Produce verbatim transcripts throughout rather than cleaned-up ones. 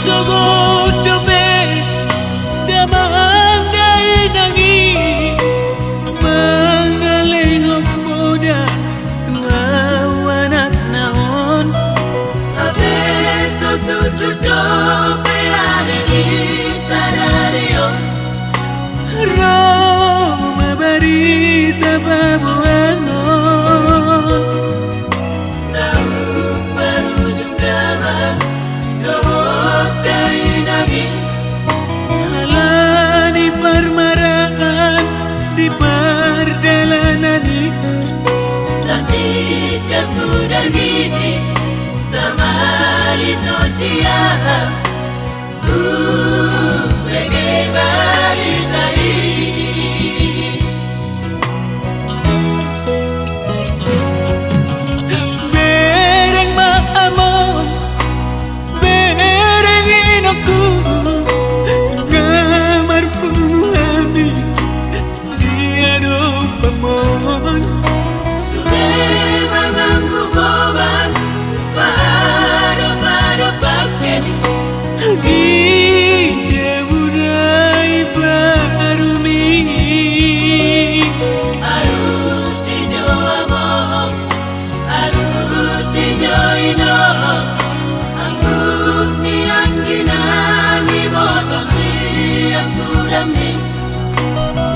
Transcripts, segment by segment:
Sogot dope damang dainang i mangalehon poda tu ahu anakna on. Hape so sundut dope ari ni sadari on ro ma barita paboahon. Naung marujung damang dohot dainang i. Ala ni parmaraan di pardalanan i. Tarsindak tu dargi i, tarmali tondi aha. Umbege barita i. Bereng ma among, bereng inongku, nga marpungu hami di adopanmon. Sude manganggu goban, paadop-adop angke di jabu na i baru mi. Alusi jo among, alusi jo inong, angkup ni anggi na niboto sian pudam ni.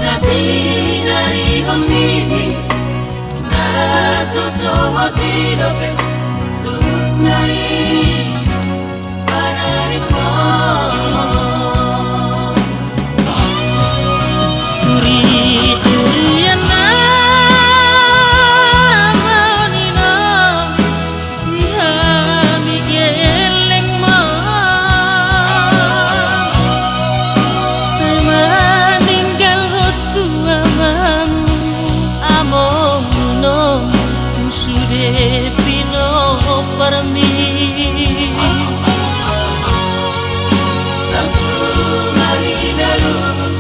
Na sinarihon ni i, na so sohot i dope, luhutna i panarihon. Turi-turian nama nina. Hami gellengmon, sai maninggalhon tu amamu, among, inong, tu sude pinomparmi. Sampu marina luhut.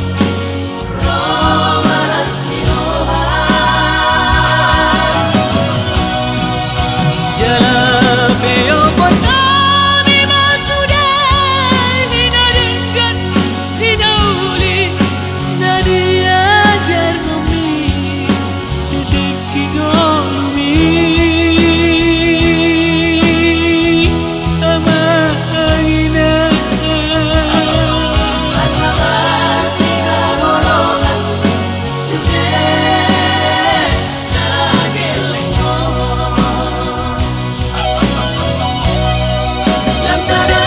Jala pe ombun nami ma sude hinaringgan hinauli na diajarhonmi di tingki ngolumi. Amang inang. Asa marsihaholongan sude na gellengmon. Lam sada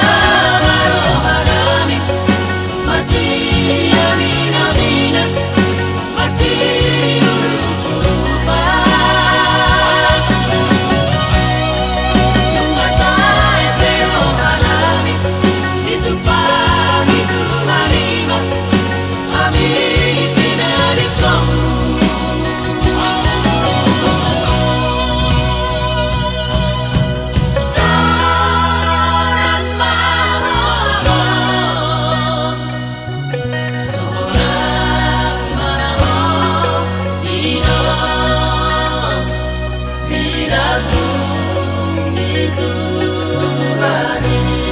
ma roha nami, marsiaminaminan. Sonang ma ho, inang, di lambung ni Tuhan i.